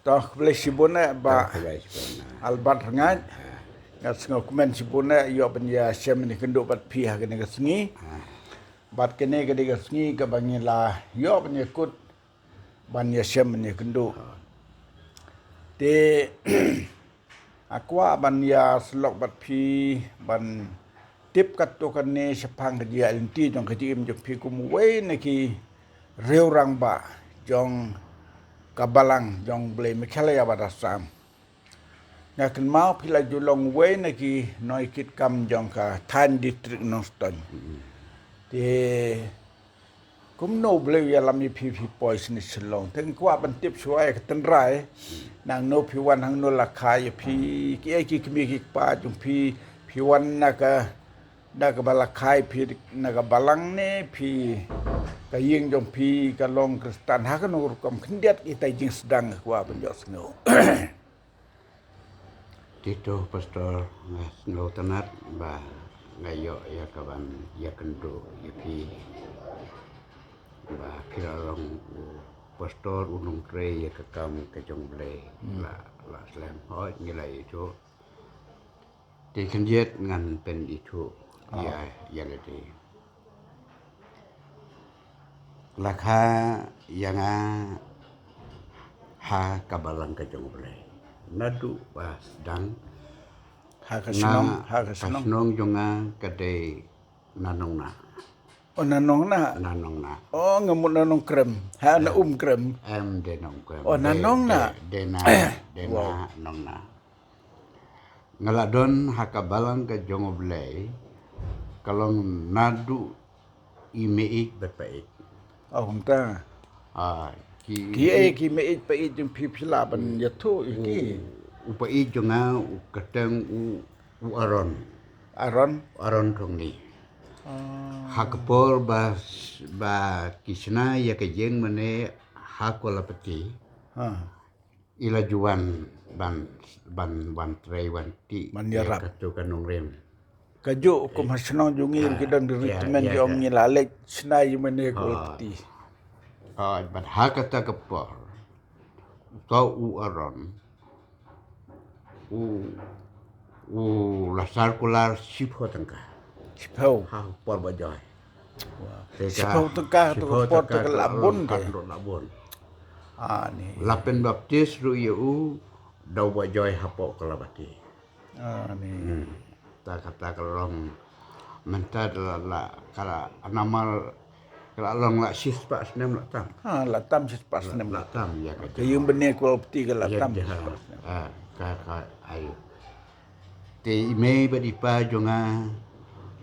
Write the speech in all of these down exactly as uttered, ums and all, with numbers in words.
To khublei shibun eh Bah Albert Rngaid. Nga sngewkmen shibun eh ïoh ban ïashem ïakynduh bad phi ha kane ka sngi. Bad kane ka dei ka sngi kaba ngi la ïoh ban ïakut ban ïashem ban ïakynduh. Te nga kwah ban ïasyllok bad phi ban tip katto katne shaphang ka jingïaid lynti jong ka jingim jong phi kum uwei na ki riew rangbah jong ka balang jong U Blei Meghalaya bad Assam. Nga kynmaw phi la ju long uwei na ki nongïakitkam jong ka thaiñ district Nongstoiñ. Te kumno U Blei u ïalam ïa phi, phi poi shane Shillong? Te nga kwah ban tip shuwa ïa ka tynrai. Nangno phi wan, hangno la kha ïa phi, kiei ki kmie ki kpa jong phi? Phi wan na ka, na kaba la kha ïa phi na ka balang ne phi, ka ïing jong phi ka long Khristan? Ha kano ka rukom, khyndiat kita ki jingsdang nga kwah ban ïohsngew. Te to Pastor, nga sngewtynnat ba nga ïoh ïa ka ban ïakynduh ïa phi ba phi la long u Pastor, u nongtrei ïa ka kam ka jong U Blei. La, la slem, hooid ngi la ïathuh. Te khyndiat ngan pynithuh ïa, ïa lade. La kha ïa nga ha ka balang ka jong U Blei naduh ba sdang. Ha ka shnong, ha ka shnong jong nga ka dei na Nongnah. Oh, na Nongnah. Na Nongnah. Oh, nga mut na Nongkrem. Ha, na Umkrem. Em, dei Nongkrem. Oh, na Nongnah. Dei, dei na, dei na Nongnah. Nga la don ha ka balang ka jong U Blei ka long naduh i meiñ bad paiñ. Oh, kumta. Ah, ki, kiei ki meiñ paiñ jong phi, phi lah ban ïathuh ïa ki? U paiñ jong nga u kyrteng u, u Aaron. Aaron? Aaron Thongni. Ha ka por ba, ba ki shna ïa ka ïing mane ha Kolapati. Ha. I la ju wan ban, ban, ban trei wan tih ban ïarap katto ka nongrim. Kajuh kum ha shnong jong ngi ruh ki don ki ri tymmen, ki ong ngi la leit shna ïing mane Kolapati. Bad ha kata ka por uta u Aaron u, u la circular shiphew tyngka. Shiphew? Ha por ba joi. Shiphew tyngka, shiphew tyngka, ka la bun, ka la bun. Ah, ni. La pynbaptis ruh ïa u da u Bah Joy hapoh Kolapati. Ah, ni. Hmm. Ta kata ka long mynta la, la, ka la namar ka la long la shispah snem la tam. Ha, la tam shispah snem. La tam ïa ka ïing bynne Kolapati ka la tam shispah snem. Ah, ka, ka, ai. Te i mei bad i pa jong nga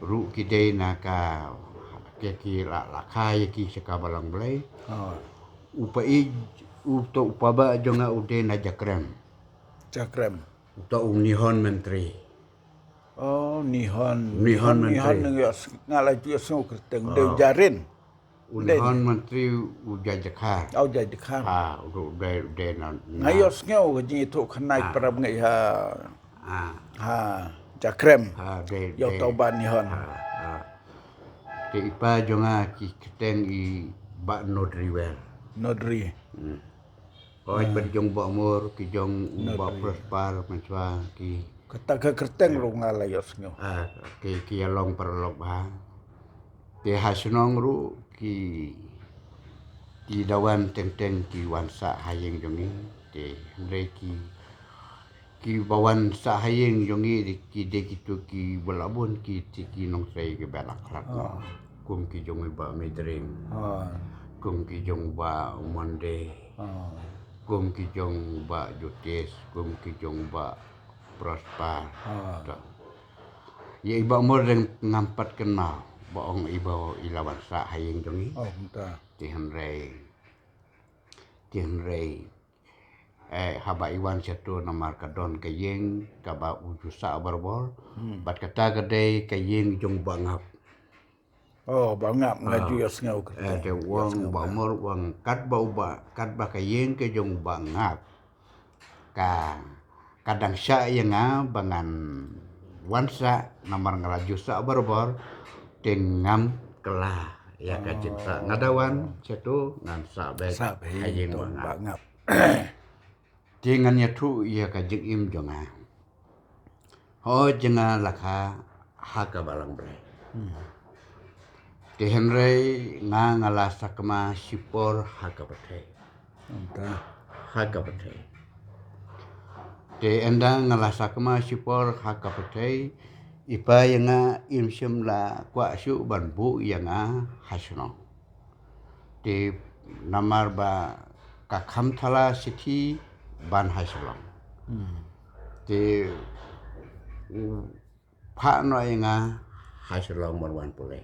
ruh ki dei na ka, ki, ki la, la kha ïa ki sha ka balang Blei. U paiñ, uto u pabah jong nga u dei na Jakrem. Jakrem. Uto u Nihon Mantri. Oh, Nihon. Nihon Mantri. Nihon nga la ju sngew kyrteng. Dei u Jarin. U Nihon Mantri u Jai Dkhar. Oh, Jai Dkhar. Ha, u dei, u dei na, nga ïohsngew ka jingïathuh khana para bangeit ha, ha Jakrem. Ha, dei, ïa uta u Bah Nihon. Ha, ha. Te i pa jong nga ki kyrteng i Bah Nodri Wer. Nodri. Hmm. Hooid, bad jong Bah Mor, ki jong u Bah Prosper, mynshwa ki. Kata ka kyrteng ruh nga la ïohsngew. Ah, ki, ki ïa long paralok bha. Te ha shnong ruh ki, ki da wan teng teng ki wan sah ha ïing jong ngi. Te hynrei ki, ki ba wan sah ha ïing jong ngi ki dei kito ki ba la bun ki, ki nongtrei ki ba la khlad noh. Kum ki jong i Bah Midring. Kum ki jong Bah Monday. Kum ki jong Bah Jutis, kum ki jong Bah Prosper. Ïa i Bah Mor dang ngam pat kynmaw ba ong i ba i la wan sah ha ïing jong ngi. Te hynrei, te hynrei, eh, haba i wan shato namar ka don ka ïing kaba u ju sah barabor. Bad kata ka dei ka ïing jong Bah Ngap. Oh, Bah Ngap, nga ju ïohsngew kata. Eh, te u ong Bah Mor u ong katba u ba, katba ka ïing ka jong Bah Ngap ka, ka dang shah ïa nga ba ngan wan sah namar nga la ju sah barabor, te ngam kylla ïa ka jingsah. Nga da wan shato ngan sah beit ha ïing Bah Ngap. Te ngan ïathuh ïa ka jingim jong nga. Ho jong nga la kha ha ka balang Blei. Te hynrei nga nga la sakma shipor ha ka pyrthei. Ynda. Ha ka pyrthei. Te ynda nga la sakma shipor ha ka pyrthei, i pa ïa nga im shym la kwah shuh ban buh ïa nga ha shnong. Te namar ba ka kham thala shithi ban ha Shillong. Te u phah noh ïa nga ha Shillong ban wan pule.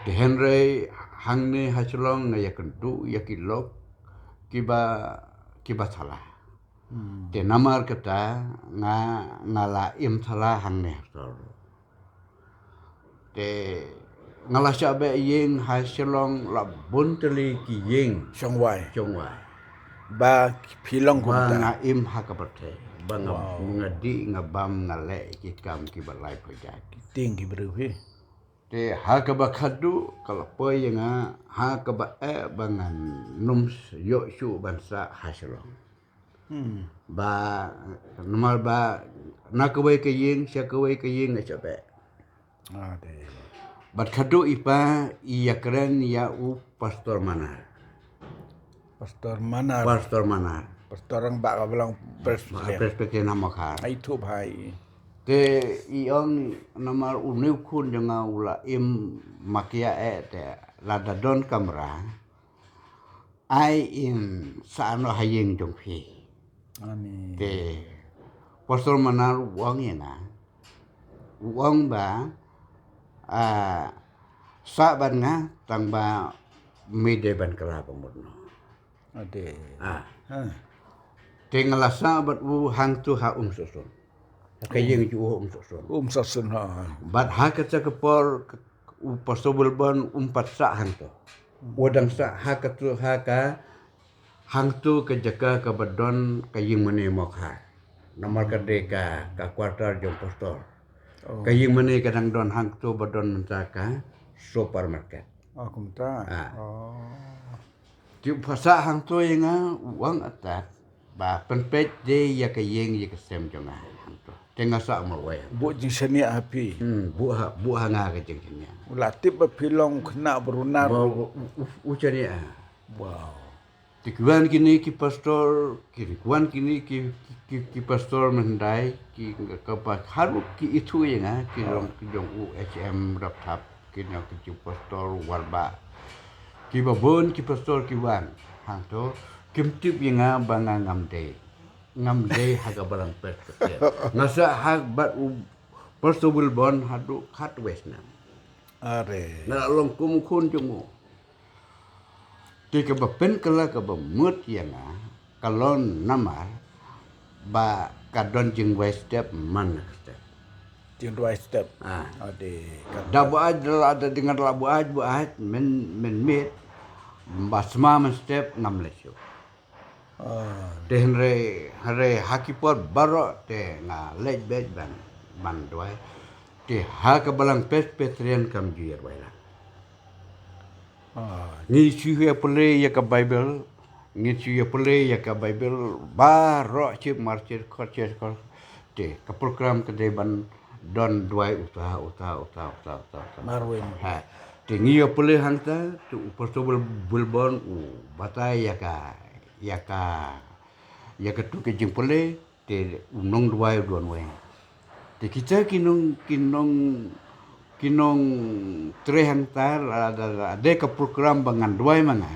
Te hynrei hangne ha Shillong nga ïakynduh ïa ki lok kiba, kiba thala. Te namar kata nga, nga la im thala hangne ha Shillong. Te nga la shah beh ïing ha Shillong la bun tylli ki ïing. Shongwai. Shongwai. Ba phi long kumta. Ba nga im ha ka pyrthei. Ba nga, nga dih nga bam nga leh ki kam kiba lai pyrjat. Tieng ki briew hi. Te ha kaba khadduh ka la poi ïa nga ha kaba eh ba ngan ym ïoh shuh ban sah ha Shillong. Ba namar ba na kawei ka ïing sha kawei ka ïing nga shah beh. Bad khadduh i pa i ïakren ïa u Pastor Manar. Pastor Manar. Pastor Manar. Pastor Rangbah ka ba long Presbyterian. Presbyterian ha Mawkhar. Ai thup hai. Te i ong namar u niew khun jong nga u la im makia eh te lada don kamra. Ai in sa noh ha ïing jong phi. Te Pastor Manar u ong ïa nga. U ong ba, ah, sah bad nga tang ba me dei ban kylla ba mut noh. Te nga la sah bad u hangto ha Umsohsun. Ka ïing jong u ha Umsohsun. Umsohsun ha. Bad ha kata ka por u Pastor Wilbon um pat sah hangto. U dang sah ha kato ha ka hangto ka jaka kaba don ka ïing mane Mawkhar. Namar ka dei ka, ka quarter jong pastor. Ka ïing mane ka dang don hangto ba don mynta ka supermarket. Kumta. Te u pat sah hangto ïa nga u ong atat ba pynpeit de ïa ka ïing ïa ka sem jong nga hangto. Te nga sah marwei. Buh jingshaniah ha phi. Buh ha, buh ha nga ka jingshaniah. U la tip ba phi long khynnah ba runar. U shaniah. Te ki wan kine ki pastor, ki wan kine ki, ki, ki pastor myndai ki kaba haduh ki ithuh ïa nga ki long ki jong u H M Rapthap. Ki nong ki pastor Warbah. Kiba bun ki pastor ki wan hangto kim tip ïa nga ba nga ngam dei. Ngam dei ha ka balang Presbyterian. Nga sah ha bad u Pastor Wilbon haduh khatwei snem. Nga la long kum u khun jong u. Te kaba pynkylla kaba mut ïa nga ka long namar ba ka don jingduwai step man ka step. Jingduwai step. Da buaid da la da ding da la buaid buaid men men mit ba sma man step ngam leh shuh. Te hynrei hynrei ha ki por baroh te nga leit beit ban ban duwai. Te ha ka balang Presbyterian kam ju ïa duwai lang. Ngi shu ïa pule ïa ka Baibl, ngi shu ïa pule ïa ka Baibl baroh shi mar shi khor shi khor. Te ka program ka dei ban don duwai uta uta uta uta uta uta. Marwei. Ha. Te ngi ïa pule hangta te u Pastor Wilbon u batai ïa ka ïa ka ïa ka tu ka jingpule. Te u nongduwai u don weng. Te kita ki nong ki nong ki nongtrei hangta la da da de ka program ba ngan duwai ma nga.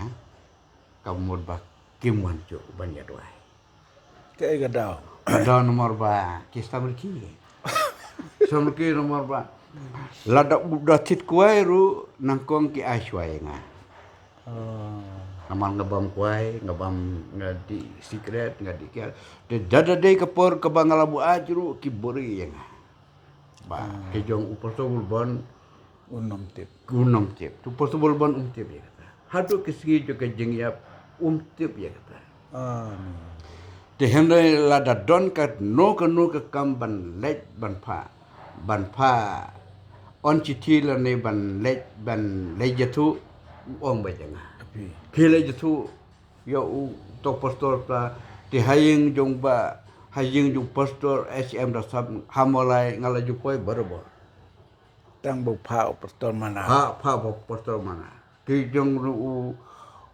Ka mut ba kim wan shuh ban ïa duwai. Te ka daw. Ka daw namar ba ki samrki. Samrki namar ba lada u da thied kwai ruh nyngkong ki ai shuwa ïa nga. Namar nga bam kwai, nga bam, nga dih sikret, nga dih kiad. Te da da dei ka por kaba nga la buaid ruh ki buhrieh ïa nga. Ba ki jong u Pastor Wilbon un ym tip. Un ym tip. Te u Pastor Wilbon um tip ïa kata. Haduh ki sngi jong ka jingïap um tip ïa kata. Te hynrei lada don kano kano ka kam ban leit ban phah ban phah on shithi lane ban leit ban leit ïathuh u ong beit ïa nga. Ki leit ïathuh Ïa u to pastor ta, te ha ïing jong ba, ha ïing jong pastor H M da sap ha Mawlai nga la ju poi barabor. Tang ba u pha u pastor Mana. Ha, pha ba u pastor Mana. Ki jong u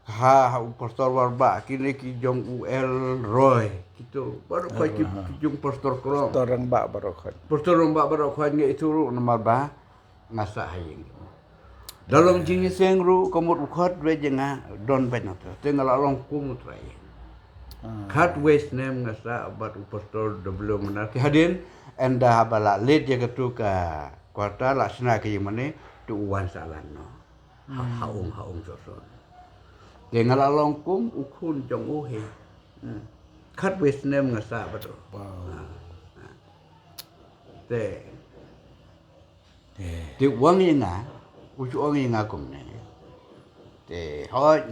ha, ha u pastor Warbah, kine ki jong u El Roy. Kito, baroh khoit ki, ki jong pastor Krong. Pastor Rangbah baroh khoit. Pastor Rangbah baroh khoit nga itu ruh namar ba nga sah ha ïing. Da long jingïaseng ruh ka mut u khot wei jong nga don bad na te. Te nga la long kum u trai. Khat wei snem nga sah bad u pastor W Manar ki hadien, ynda haba la leit ïa katu ka quarter la shna ka ïing mane, tu u wan sah lan noh. Ha, ha ung, ha ung so so. Te nga la long kum u khun jong u hi. Hmm. Khat wei snem nga sah bad u. Wow. Te. Te u ong ïa nga, u ju ong ïa nga kumne. Te hooid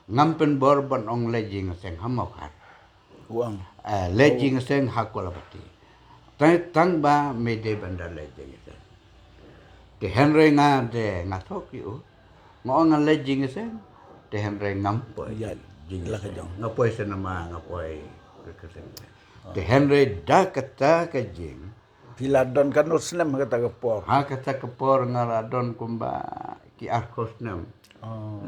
ngam pynbor ban ong leit jingïaseng ha Mawkhar. U ong. Eh, leit jingïaseng ha Kolabati. Tang, tang ba me dei ban da leit jingïaseng. Te hynrei nga de nga thok ïa u. Nga ong ngan leit jingïaseng. Te hynrei ngam poi. Ïa, jingïaseng. Nga poi cinema, nga poi ka, ka seng. Te hynrei da kata ka jing Phi la don katno snem ha kata ka por? Ha kata ka por nga la don kumba ki arphew snem. Oh.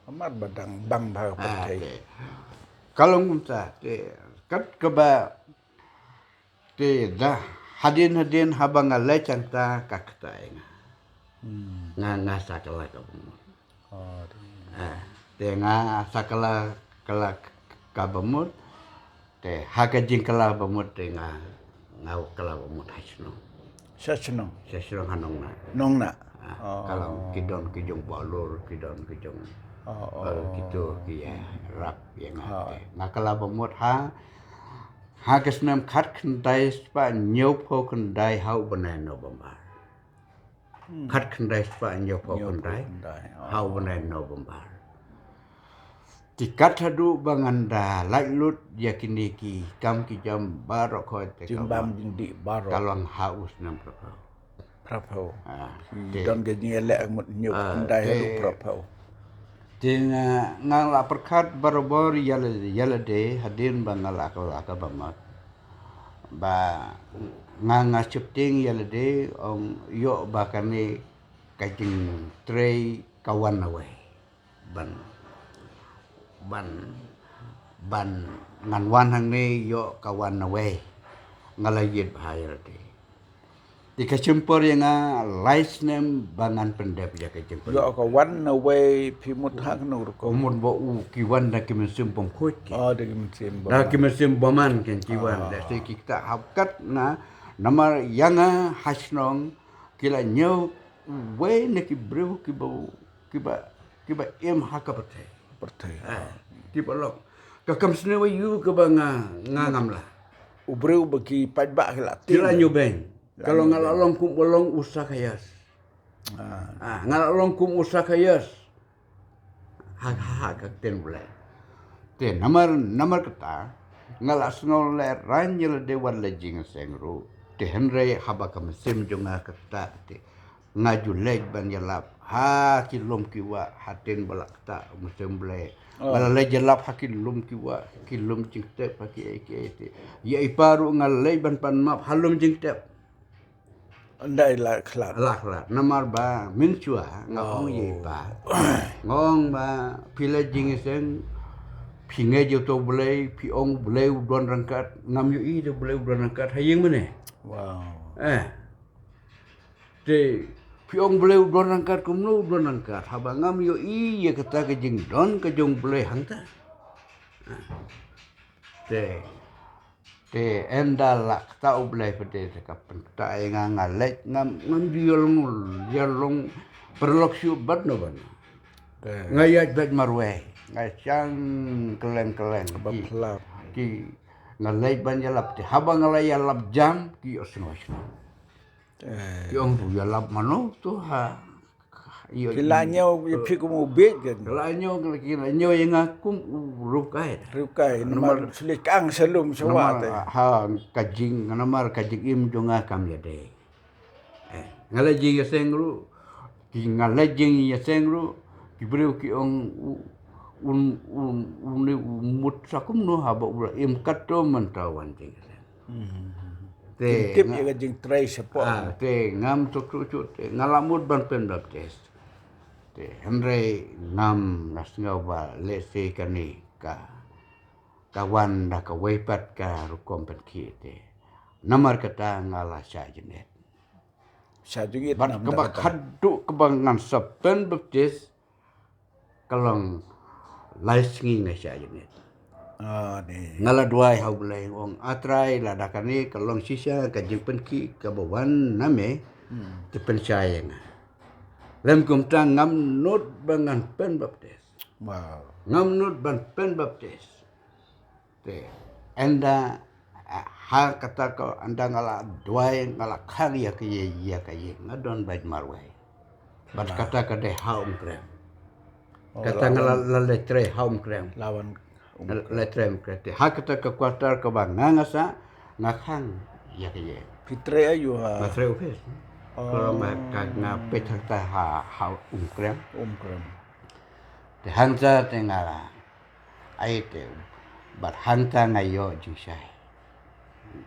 Amat ba dang bang bha ka pyrthei. Ka long kumta te kat kaba te da hadien hadien haba nga leit hangta ka kata ïa nga. Nga, nga sa kylla kaba mut. Te nga sa kylla, kylla kaba mut. Te ha ka jingkylla ba mut te nga, nga kylla ba mut ha shnong. Sha shnong? Sha shnong ha Nongnah. Nongnah. Ka long ki don ki jong Bahlur, ki don ki jong, kito ki ïarap ïa nga. Nga kylla ba mut ha, ha ka snem khatkhyndai spah hynñiewphew khyndai ha u bnai November. Khatkhyndai spah hynñiewphew khyndai. Ha u bnai November. Te kat haduh ba ngan da lait lut ïa kine ki kam ki jam baroh khoit te ka long ha u snem phraphew. Phraphew. Don ka jingïaleh mut hynñiewphew khyndai haduh phraphew. Te nga, nga la pyrkhat barabor ïa lade, ïa lade hadien ba nga la kylla kaba mut. Ba nga, nga sheptieng ïa lade ong ïoh ba kane ka jingtrei ka wan nawei. Ban, ban, ban ngan wan hangne ïoh ka wan nawei. Nga la ïit bha ïa lade. Te ka shim por ïa nga lai snem ba ngan pyndep ïa ka jingpyndep. Ïoh ka wan nawei phi mut ha kano rukom? Mut ba u ki wan da ki mynsiem bym khuid ki. Oh, da ki mynsiem bymman. Da ki mynsiem bymman kin ki wan. Da se ki ktah hap kat na namar ïa nga ha shnong ki la ñiew uwei na ki briew kiba, kiba, kiba im ha ka pyrthei. Pyrthei. Kiba long. Ka kam sniew aïu kaba nga, nga ngam lah. U briew ba ki paidbah ki la, ki la ñiew beiñ. Ka long nga la long kum u long u Sakaios. Nga la long kum u Sakaios. Ha, ha, ha ka ktien Blei. Te namar, namar kata nga la sngew lehraiñ ïa lade wat leit jingïaseng ruh. Te hynrei haba ka mynsiem jong nga kata te nga ju leit ban ïalap ha ki lum ki wah, hadien ba la ktah u mynsiem Blei. Nga la leit ïalap ha ki lum ki wah, ki lum jingtep, ha ki ei ki ei te. Ïa i pa ruh nga la leit ban pan map ha lum jingtep. Ndai la khlad. La khlad. Namar ba mynshuwa nga ong ïa i pa. Nga ong ba phi leit jingïaseng, phi ngeit ïa uto u Blei, phi ong u Blei u don ryngkat, ngam ïohi de u Blei u don ryngkat ha ïing mane. Te phi ong u Blei u don ryngkat, kumno u don ryngkat haba ngam ïohi ïa kata ka jingdon ka jong u Blei hangta. Te Te ynda la ktah u Blei pat te ka pynktah ïa nga, nga leit ngam, ngam ju ïalong, ïalong paralok shuh bad no bad no. Nga ïaid beit marwei, nga shang kylleng kylleng. Ki, ki, nga leit ban ïalap te haba nga la ïalap jam ki ïohsngew shnong. Ki ong, to ïalap mano to ha. Ki la ñiew ïa phi kum u bieit. Ki la ñiew, ki la ñiew ïa nga kum u riewkai. Riewkai namar shu leit kang sha lum sha wah te. Ha ka jing, namar ka jingim jong nga kam ïadei. Nga leit jingïaseng ruh, ki, nga leit jingïaseng ruh, ki briew ki ong u, Un, un, un, un mut sa kumno haba u la im katto mynta wan jingïaseng. Hmm. Te tip nga ïa ka jingtrei shapoh. Ah, te ngam tuk tuk tuk te nga la mut ban pynbaptis. Te hynrei ngam, nga sngew ba lehse kane ka, ka wan da kawei pat ka rukom pynkhih te. Namar kata nga la shah jingit. Shah jingit. Bad kaba khadduh kaba ngan sa pynbaptis ka long lai sngi nga shah jingit. Ah, ne. Nga la duwai ha U Blei, ong, A Trai, lada kane ka long shisha ka jingpynkhih kaba wan na me, hmm, te pynshai ïa nga. Lym kumta ngam nud ba ngan pynbaptis. Wow. Ngam nud ban pynbaptis. Te ynda, ah, ha kata ka, ynda nga la duwai, nga la khang ïa ka ïing, ïa ka ïing, nga don bad marwei. Bad kata ka dei ha Umkrem. Oh, kata nga la, la leit trei ha Umkrem. Lawan Umkrem. La leit trei Umkrem. Te ha kata ka quarter kaba nga nga sah, nga khang ïa ka ïing. Phi trei aiu ha? Nga trei office. Oh. Ka long ba ka nga peit hangta ha, ha Umkrem. Umkrem. Te hangta te nga la, ai te, bad hangta nga ïoh jingshai.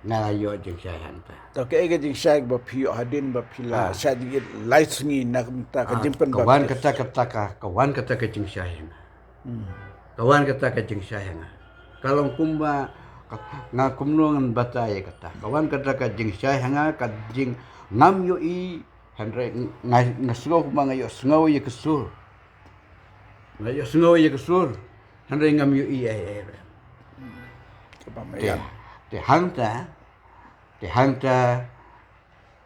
Nga la ïoh jingshai hangta. To kaei ka jingshai ba phi ïoh hadien ba phi la, ah, shah jingit lai sngi na ka bynta ka, ah, jingpynbaptis? Ka wan kata, kata ka, ka wan kata ka jingshai ïa nga. Hmm. Ka wan kata ka jingshai ïa nga. Ka long kumba, ka, nga kumno ngan batai ïa kata. Ka wan kata ka jingshai ïa nga, ka jing, ngam ïohi, hynrei nga, nga sngew kumba nga ïohsngew ïa ka sur. Nga ïohsngew ïa ka sur. Hynrei ngam ïohi ei ei ruh. Kaba, te, maïan, te hangta, te hangta,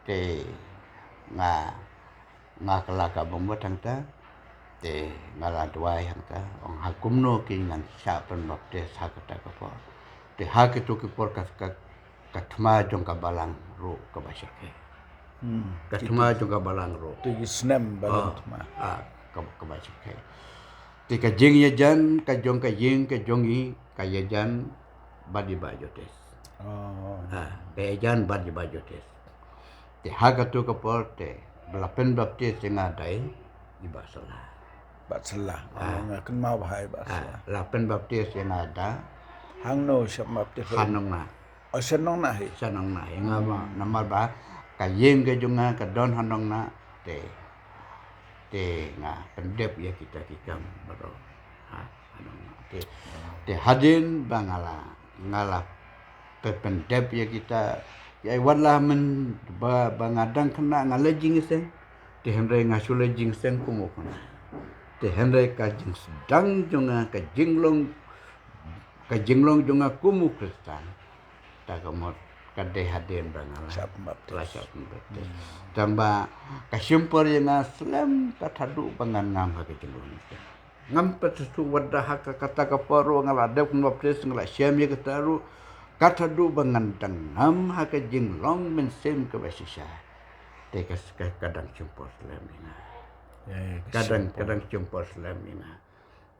te nga, nga kylla ka bamut hangta, te nga la duwai hangta, ong ha kumno ki ngan shah pynbaptis ha kata ka por. Te ha kito ki por ka, ka, ka thma jong ka balang ruh kaba shyrkhei. Hmm. Ka thma jong ka balang ruh. Te ki snem balang, ah, thma. Ah, ka, kaba shyrkhei. Te ka jingïajan, ka jong ka ïing, ka jong i, ka ïajan bad i Bah Jotis. Oh. Ah, ka ïajan bad i Bah Jotis. Te ha kato ka por te, ba la pynbaptis ïa nga da i Bah Sala. Bah Sala. Ah. Oh, nga kynmaw bha i Bah Sala. Ah, la pynbaptis ïa nga da. Hangno shah baptis? Ha Nongnah. Oh, sha Nongnah hi. Sha Nongnah hi nga ma, namar ba ka ïing ka jong nga ka don ha Nongnah te, te nga pyndep ïa kita ki kam baroh ha, ha Nongnah. Te, te hadien ba nga la, nga la pyn-, pyndep ïa kita, ïa wat la mynba, ba nga dang khynnah nga leh jingïaseng. Te hynrei nga shu leh jingïaseng kum u khynnah. Te hynrei ka jingsdang jong nga, ka jinglong, ka jinglong jong nga kum u Khristan. Ta ka mut ka dei hadien ba nga la shah pynbaptis. La shah pynbaptis. Hmm. Tang ba ka shim por ïa nga slem, ka thaduh ba ngan ngam ha ka jinglong. Ngam pat shu wat da ha ka, kata ka por ruh nga la dep pynbaptis, nga la shem ïa kata ruh. Ka thaduh ba ngan dang ngam ha ka jinglong mynsiem kaba shisha. Te ka, ka, ka dang shim por slem ïa nga. Ïa, ïa, ka dang, ka dang shim por slem ïa nga.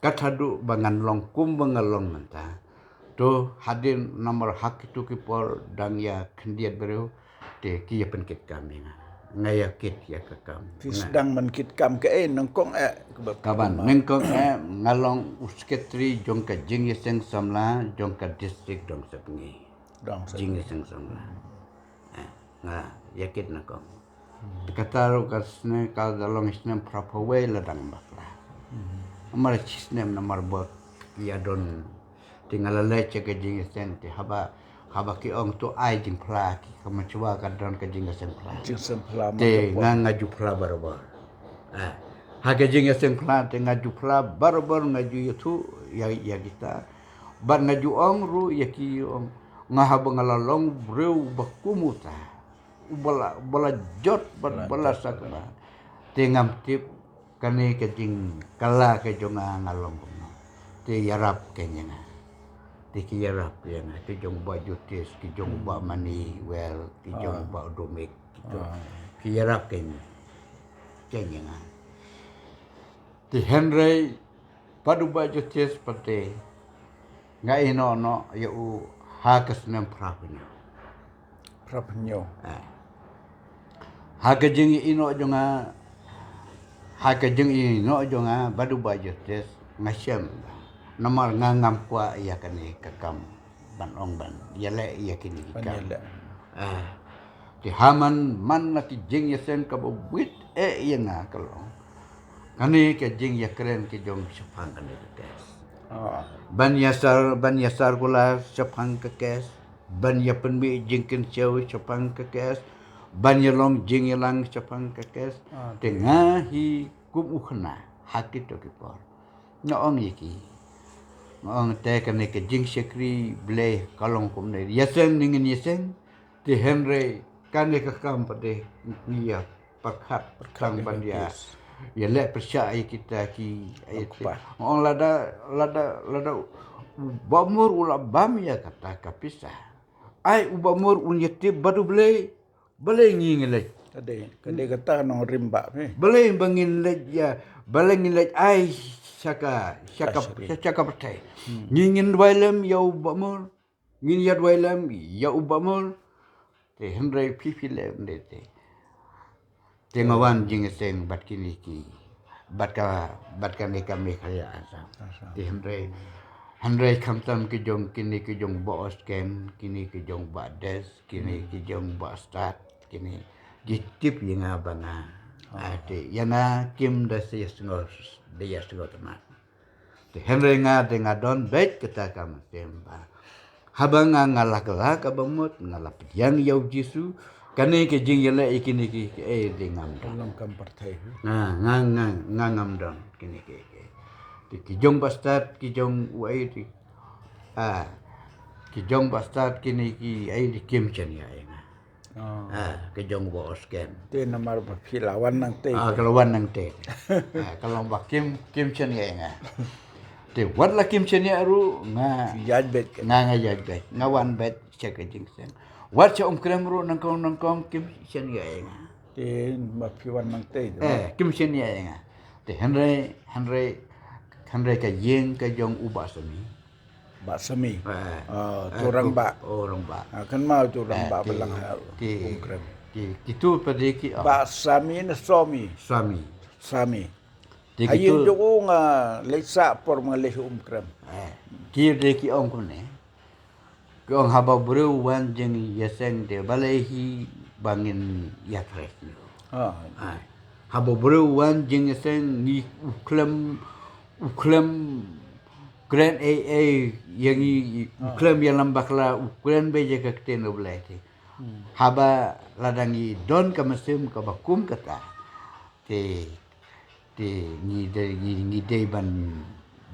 Ka thaduh ba ngan long kum ba nga long mynta. To hadien namar ha kito ki por dang ïa khyndiat briew, te ki ïa pynkit kam ïa nga. Nga ïa kit ïa ka kam. Phi sdang ban kit kam kaei, nyngkong eh? Kaba, kaba nyngkong eh nga long u secretary jong ka jingïaseng samla jong ka district Dongsapngi. Dongsapngi. Jingïaseng samla. Eh, nga ïa kit nyngkong. Hmm. Te kata ruh ka snem, ka da long snem phra phew wei la dang bakla. Hmm. Namar shi snem namar ba ki ïa don. Te nga la leit sha ka jingïaseng te haba, haba ki ong to ai jingphla ki, ka mynshwa ka don ka jingïaseng phla. Jingïaseng phla. Te nga, nga ju phla barabor. Ah, ha ka jingïaseng phla te nga ju phla barabor, nga ju ïathuh ïa, ïa kita. Bad nga ju ong ruh ïa ki, ong nga haba nga la long briew ba kum uta. Uba la, uba la jot bad uba la sakhi. Te ngam tip kane ka jingkylla ka jong nga nga long kumno. Te ïarap kein ïa nga. Te ki ïarap ïa nga, ki jong Bah Jotis, ki jong Bah Mani, well, ki jong Bah Domik, ki jong, ki ïarap kein, kein ïa nga. Te hynrei pat u Bah Jotis pat te nga ïehnoh noh ïa u ha ka snem phra phew hynñiew. Phra phew hynñiew. Eh. Ha ka jingïehnoh jong nga, ha ka jingïehnoh jong nga bad u Bah Jotis nga shem. Namar nga ngam kwah ïa kane ka kam ban ong ban ïaleh ïa kine ki kam. Ah. Te ha man man la ki jingïaseng kaba bit eh ïa nga ka long kane ka jingïakren ki jong shaphang kane ka kes. Ban ïasar ban ïasar kula shaphang ka kes. Ban ïapynmih jingkynshew shaphang ka kes. Ban ïalong jingïalang shaphang ka kes. Te nga hi kum u khynnah ha kito ki por. Nga ong ïa ki. Nga ong te kane ka jingshakri Blei ka long kumne. Ïaseng ne ngin ïaseng. Te hynrei kane ka kam pat de ngi ïa pyrkhat pyrkhat ban ïa ïaleh pyrshah ïa kita ki ïa te. Nga ong lada lada lada u Bah Mur u la bam ïa kata ka pisa. Ai u Bah Mur un ïa tip bad u Blei. Balei ngi ngi leit? Ka dei ka dei kata nongrim bah phi. Balei ba ngin leit ïa balei ngin leit ai sha ka sha ka sha ka pyrthei. Ngi ngin duwai lem ïa u Bah Mur. Ngin ïa duwai lem ïa u Bah Mur. Te hynrei phi phi lem de te. Te nga wan jingïaseng bad kine ki bad ka bad kane ka Meghalaya Assam. Te hynrei hynrei khamtam ki jong kine ki jong Bah Osken kine ki jong Bah Des. Kine ki jong Bah Stad kine ki tip ïa nga ba nga. Ah, te ïa nga kim da sa ïasngew da ïasngew tymmen. Te hynrei nga te nga don beit kata ka mynsiem ba haba nga nga la kylla kaba mut nga la pdiang ïa u Jisu. Kane ka jingïaleh ïa kine ki ki eh te ngam don. Long kam pyrthei. Nga nga nga nga ngam don kine ki ki. Te ki jong Bah Stad ki jong u ai te. Ah, ki jong Bah Stad kine ki ai te kim chen ïa nga. Ah, ka jong Bah Osken. Te namar ba phi la wan nangtei. Ah, ka la wan nangtei. Ah, ka long ba kim kim chen ïa nga. Te wat la kim chen ïa ruh nga ïaid beit. Nga nga ïaid beit. Nga wan beit sha ka jingïaseng. Wat sha Umkrem ruh nangkong nangkong kim chen ïa nga. Te ba phi wan nangtei. Eh, kim chen ïa nga. Te hynrei hynrei hynrei ka ïing ka jong u Bah Sami. Bah Sami. Eh, oh, eh, tu orang tu, bah. Oh, orang bah. Ah, kan mau tu orang eh, bah ki, belang ha ki, Umkrem. Ki, ki tu pada ki oh. Bah Sami ne Somi. Sami. Sami. Ti ki tu. Ayo jong nga leh sa por ma leh Umkrem. Eh, ki de ki ong kumne. Ki ong haba briew wan jingïaseng de balei hi ba ngin ïa thresh. Ah. Ah. Haba briew wan jingïaseng ngi u khlem u khlem kren ei ei ïa ngi u khlem ïalam bakla u kren beit ïa ka ktien U Blei te. Haba lada ngi don ka mynsiem kaba kum kata te te ngi dei ngi ngi dei ban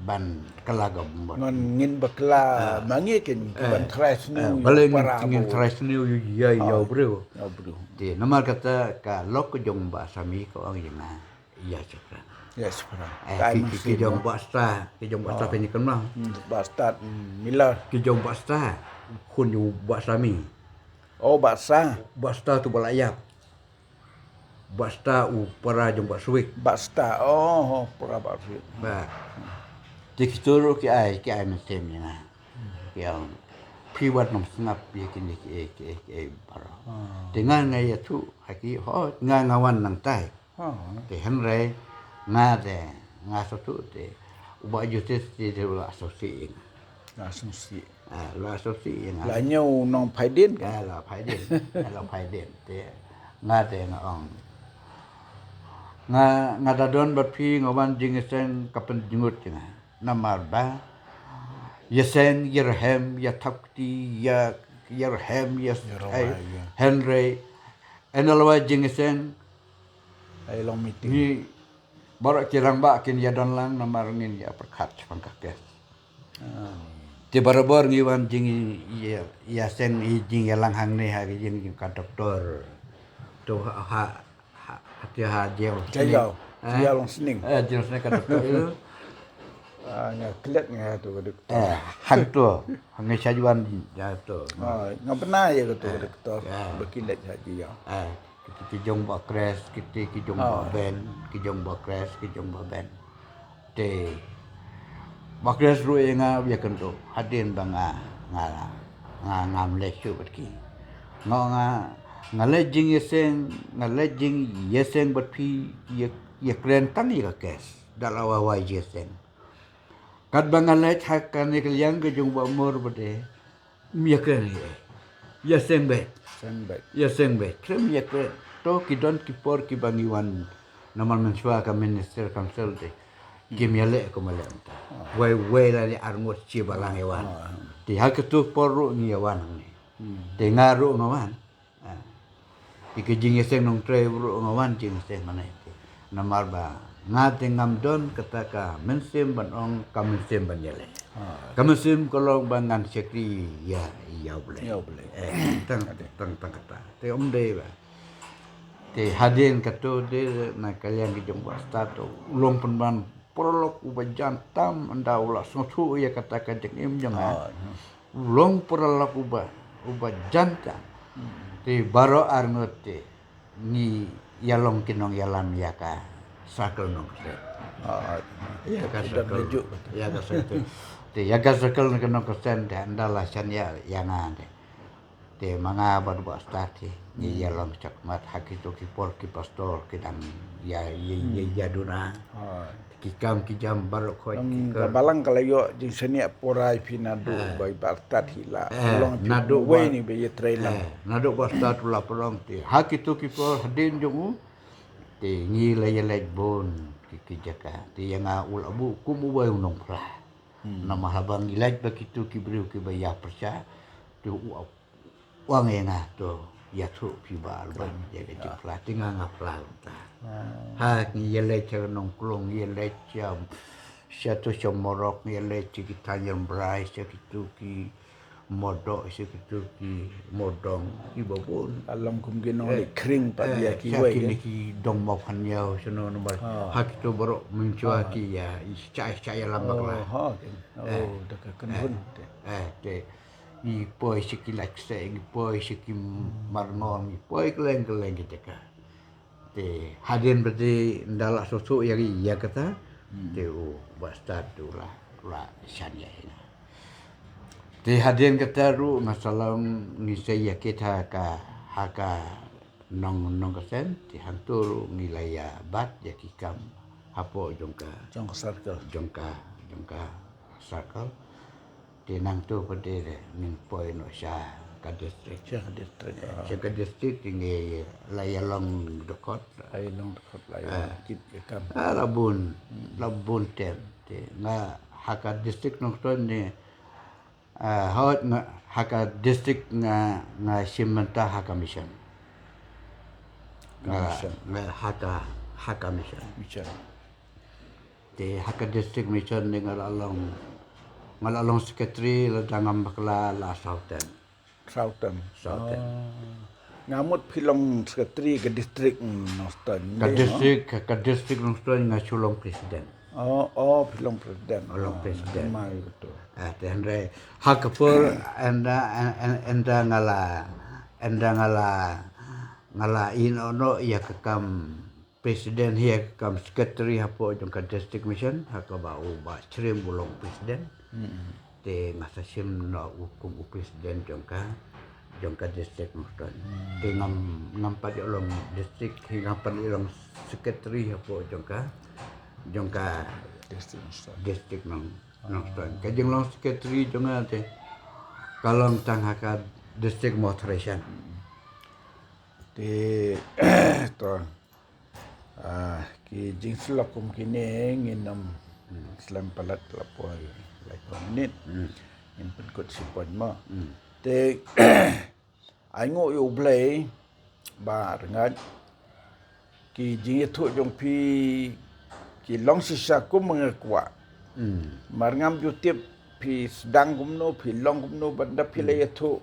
ban kylla ka bor. Ngan ngin bakla ma ngi kin ban thresh ni. Balei ngin thresh ni ïa ïa u briew. Te namar kata ka lok ka jong Bah Sami ka ong ïa nga. Ïa shaphrang. Ïa shaphrang. Eh, ki, ki, ki jong Bah Sta, ki jong Bah Sta pynïaid kynmaw. Hmm, Bah Sta, hmm, Miller. Ki jong Bah Sta, khun jong Bah Sami. Oh, Bah Sta. Bah Sta tu ba la ïap. Bah Sta u para jong Bah Suwik. Bah Sta, oh, oh, para Bah Suwik. Ba. Te kito ruh ki ai, ki ai mynsiem ïa nga. Ki ong phi wat nym sngap ïa kine ki ei, ki ei, ki ei baroh. Te nga nga ïathuh ha ki, ho, nga nga wan nangtai. Te hynrei nga te nga sngewthuh te u Bah Justice te u la sngewsih ïa nga. La sngewsih. Ah, la sngewsih ïa nga. La ñiew nongphai dien ka? Ah, la phai dien. Ah, la phai dien. Te nga te nga ong. Nga nga da don bad phi nga wan jingïaseng ka pynjngut ïa nga. Namar ba ïaseng ïarhem ïathap kti ïa ïarhem ïa hynrei. Ynda la wan jingïaseng ai long meeting. Ngi baroh ki rangbah kin ïa don lang namar ngin ïa pyrkhat shaphang ka kes. Te barabor ngi wan jing ïa ïa seng i jing ïa lang hangne ha ki jing ka doktor. To ha ha ha te ha jel. Jel. Jel long sning. Eh jel sning ka doktor. Ah nga klet nga to ka doktor. Eh hang to. Hang nga shajuan ja to. Ah nga pernah ïa ka to ka doktor. Ba klet ha jel. Eh. Kiti ki jong Bah Kres, kiti ki jong Bah Ben, ki jong Bah Kres, ki jong Bah Ben. Te Bah Kres ruh ïa nga ïa kynduh hadien ba nga nga nga ngam leh shuh bad ki. Nga nga nga leh jingïaseng, nga leh jingïaseng bad phi ïa ïa kren tang ïa ka kes. Da la wai wai jingïaseng. Katba nga leit ha kane ka liang ka jong Bah Mor ba de, ym ïakren hi. Ïaseng beit. Seng beit. Ïaseng beit. Khlem ïakren. To ki don ki por kiba ngi wan namar mynshuwa ka ministerial council te kim ïaleh kumba leh mynta. Wei wei lane arngut shi balang ïa wan. Te ha kito por ruh ngi ïa wan hangne. Te nga ruh nga wan. Ah. Ïa ka jingïaseng nongtrei ruh nga wan jingïaseng hangne. Namar ba nga te ngam don kata ka mynsiem ban ong ka mynsiem ban ïaleh. Ka mynsiem ka long ba ngan shakri ïa, ïa U Blei. Ïa U Blei. Eh, tang, tang, tang kata. Te ym dei ba. Te hadien kato de na ka liang ki jong Bah Stad to u long pynban paralok uba jan tam, ynda u la sngewthuh ïa kata ka jingim jong nga. U long paralok uba, uba jan tam. Te baroh arngut te ngi ïalong ki nongïalam ïa ka circle Nongksen. Ïa ka circle. Ïa ka circle. Te ïa ka circle Nongksen te ynda la shaniah ïa nga te. Te ma nga bad Bah Stad te ngi ïalong shakhmat ha kito ki por ki pastor ki dang ïa, ïa, ïa, ïa duna. Ki kam ki jam baroh khoit ki ka balang ka la ïoh jingshaniah pura ïa phi naduh ba i Bah Stad hi la long naduh wei ni ba ïa trei lang. Naduh Bah Stad u la pynlong te ha kito ki por hadien jong u te ngi la ïa leit bun ki, ki jaka. Te ïa nga u la buh kum uwei u nongphla. Namar haba ngi leit ba kito ki briew kiba ïa pyrshah te u wan ïa nga to ïathuh phi ba Alban ïa ka jingphla te nga nga phla mynta. Ha ngi ïa leit sha Nongklong, ïa leit sha, sha to sha Morok, ïa leit sha ki Tanjung Brai, sha kito ki Modoh, sha kito ki Modong, kiba bun. Along kum ki nongleit khring pat ïa ki wei. Sha kine ki dong Mawphanñiaw sha no namar ha kito baroh mynshuwa ki ïa sha, sha ïalam bakla. Oh, da ka kynhun te. Eh, te. Ngi poi sha ki Laitkseh, ngi poi sha ki Marngol, ngi poi kylleng kylleng ki jaka. Te hadien ba te ynda la sngewthuh ïa, ïa kata te u Bah Stad u la, u la shaniah ïa nga. Te hadien kata ruh nga sa long ngi sa ïa kit ha ka, ha ka Nong, Nongksen, te hangto ruh ngi la ïa bat ïa ki kam hapoh jong ka, jong ka circle, jong ka, jong ka circle. Te nangto pat te ngin poi noh sha ka district. Sha ka district. Sha ka district te ngi la ïa long dkhot. La ïa long dkhot, la ïa long kit ïa kam. Ah, la bun, la bun term. Te nga ha ka district Nongstoiñ ne, ah, hooid nga ha ka district nga, nga shim bynta ha ka mission. Nga, nga ha ka, ha ka mission. Mission. Te ha ka district mission ne nga la long, nga la long secretary lada ngam bakla la saw term. Saw term. Saw term. Nga mut phi long secretary ka district Nongstoiñ. Ka district, ka district Nongstoiñ nga shu long president. Oh, oh, phi long president. Nga long president. Mai betul. Ah, te hynrei ha ka por ynda, ynda nga la, ynda nga la, nga la ïehnoh noh ïa ka kam president hi ha ka kam secretary hapoh jong ka district mission, ha kaba u Bah Shrim u long president. Te nga sa shim noh u kum u president jong ka, jong ka district Nongstoiñ. Te ngam, ngam pat ïoh long district hi, ngam pat ïoh long secretary hapoh jong ka, jong ka district Nongstoiñ. Ka jinglong secretary jong nga te ka long tang ha ka district Mawthadraishan. Te to Ah, ki jingsyllok kum kine ngin ym slem palat, la poi laiphew minit. Ngin pynkut shi point mo. Te ainguh ïa U Blei ba rngat ki jingïathuh jong phi ki long shisha kum ma nga kwah. Mar ngam ju tip phi sdang kumno, phi long kumno, ban da phi la ïathuh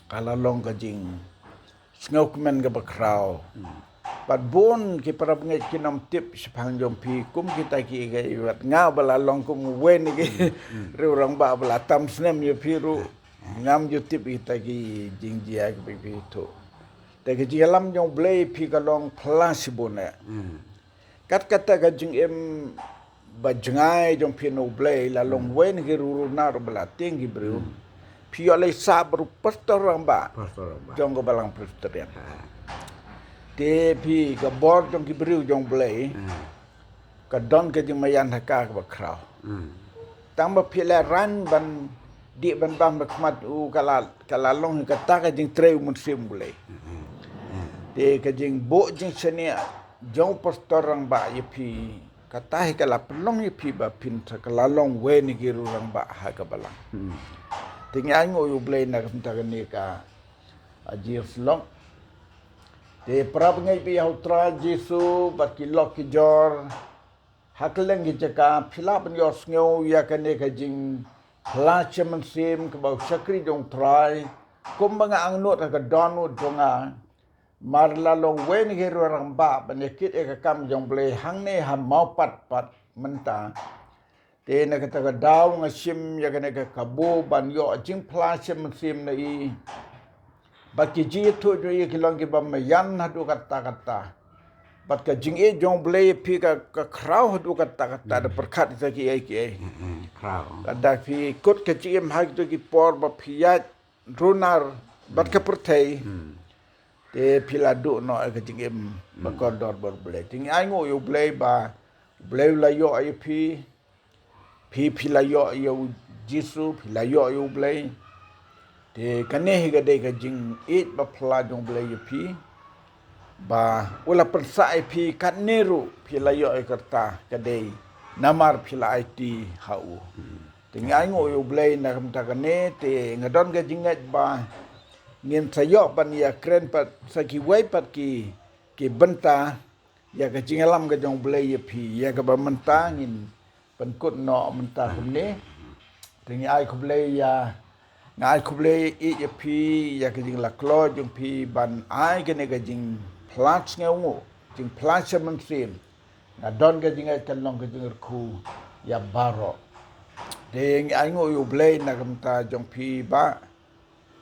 ka la long ka jing sngewkmen kaba khraw. Pat bun ki para bangeit kin ym tip shaphang jong phi kum kita ki, ki wat nga ba la long kum uwei na ki riew rangbah ba la tam snem ïa phi ruh. Ngam ju tip kita ki jingjia kiba phi thuh. Te ka jingïalam jong U Blei phi ka long phla shibun eh. Kat kata ka jingim ba jngai jong phi na U Blei la long wei na ki riew ruh na ruh ba la tieng ki briew. Phi ïoh leit sah bad u pastor rangbah. Pastor rangbah. Jong ka balang Presbyterian. Te phi ka bor jong ki briew jong U Blei ka don ka jingmaïan ha ka kaba khraw. Tang ba phi la ran ban dih ban bam ha khmat u ka la, ka la long kata ka jingtrei u Mynsiem Blei. Te ka jingbuh jingshaniah jong u pastor rangbah ïa phi, kata hi ka la pynlong ïa phi ba phin sa ka la long wei na ki riew rangbah ha ka balang. Te ngi ai nguh ïa u Blei na ka bynta kane ka, a, jingïasyllok. Te para bangeit ba ïa u Trai Jisu bad ki lok ki jor ha kylleng ki jaka, phi lah ban ïohsngew ïa kane ka jingphla sha mynsiem kaba u shakri jong u Trai, kumba nga angnud ha ka dohnud jong nga. Mar la long wei na ki riew rangbah ban ïa kit ïa ka kam jong u Blei hangne ha Mawpat pat mynta. Te na kata ka daw nga shim ïa kane ka kabu ban ïoh jingphla sha mynsiem na i. Bad ki jingïathuh jong i ki long kiba maïan haduh katta katta. Bad ka jingïeit jong u Blei ïa phi ka, ka khraw haduh katta katta, da pyrkhat ïa ki ei ki ei. Khraw. Lada phi kut ka jingim ha kito ki por ba phi ïaid runar bad ka pyrthei. Te phi la duh noh ïa ka jingim ba kordor bad u Blei. Te ngi ai nguh ïa u Blei ba u Blei u la ïoh ïa phi. Phi, phi la ïoh ïa u Jisu, phi la ïoh ïa u Blei. Te kane hi ka dei ka jingïeit ba phla jong u Blei ïa phi. Ba u la pynsah ïa phi katne ruh phi la ïoh ïa ka rta ka dei namar phi la aiti ha u. Te ngi ai nguh ïa u Blei na ka bynta kane, te nga don ka jingngeit ba ngin sa ïoh ban ïakren pat sa kiwei pat ki, ki bynta ïa ka jingïalam ka jong u Blei ïa phi, ïa kaba mynta ngin pynkut noh mynta kumne. Te ngi ai khublei ïa, nga ai khublei ïa phi ïa ka jinglakloi jong phi ban ai kane ka jingphla sngewnguh, jingphla sha mynsiem. Nga don ka jingngeit kan long ka jingkyrkhu ïa baroh. Te ngi ai nguh ïa u Blei na ka bynta jong phi ba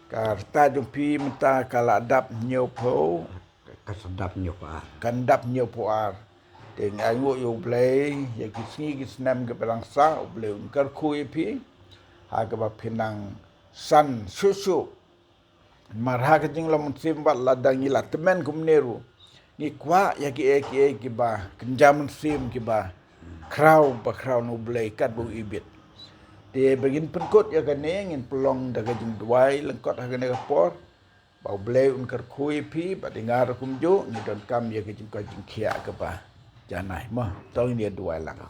ka rta jong phi mynta ka la dap hynñiewphew. Ka sa dap hynñiewphew ar. Kan dap hynñiewphew ar. Te ngi ai nguh ïa u Blei ïa ki sngi ki snem kiba dang sah, u Blei un kyrkhu ïa phi ha kaba phi nang san shuh shuh. Mar ha ka jinglong mynsiem bad lada ngi la tymmen kumne ruh, ngi kwah ïa kiei kiei kiba kynja mynsiem, kiba khraw ba khraw na u Blei katba u ibit. Te ba ngin pynkut ïa kane, ngin pynlong da ka jingduwai lyngkot ha kane ka por. Ba u Blei un kyrkhu ïa phi bad ïa nga ruh kumjuh, ngi donkam ïa ka jingkoit jingkhiah kaba janai. Mo, to ngin ïa duwai lang.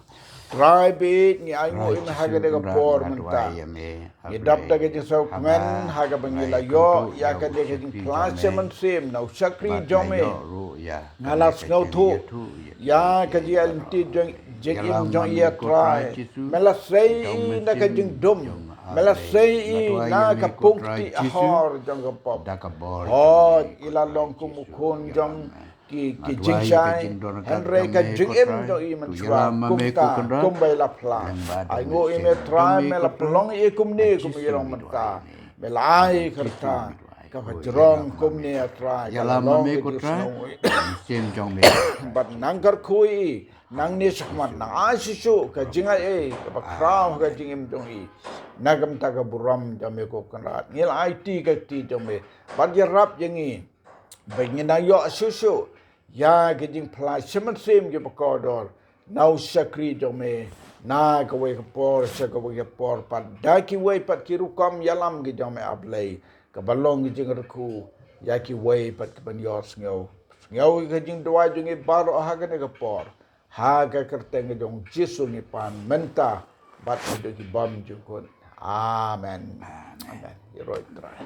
Trai bad ngi ai nguh ïa me ha kane ka por mynta. Ngi dap da ka jingsngewkmen ha kaba ngi la ïoh ïa kane ka jingphla sha mynsiem na u shakri jong me. Nga la sngewthuh ïa ka jingïaid lynti jong, jingim jong i, a Trai. Me la sei i na ka jingdum. Me la sei i na ka pung kti ahor jong ka pop. Hooid, i la long kum u khun jong ki, ki jingshai. Hynrei ka jingim jong i mynshuwa kumta, kumba i la phla. Ai nguh ïa me Trai, me la pynlong i kumne kum i long mynta. Me la ai ka rta kaba jrong kumne, a Trai, ka la long ka jingsngew. Bad nang kyrkhu i, nang ne shakhmat, nang ai shisha ka jingai ei kaba khraw ha ka jingim jong i. Na ka bynta ka burom jong me ko Kynrad, ngi la aiti ka kti jong me. Bad ïarap ïa ngi ba ngin nang ïoh shuh shuh ïa ka jingphla sha mynsiem kiba kordor na u shakri jong me, na kawei ka por sha kawei ka por, pat da kiwei pat ki rukom ïalam ki jong me, a Blei, kaba long ka jingkyrkhu ïa kiwei pat kiban ïohsngew. Sngew ïa ka jingduwai jong ngi baroh ha kane ka por. Ha ka kyrteng ka jong u Jisu ngi pan mynta bad haduh ki bymjukut. Amen. Amen. Ïaroh Trai.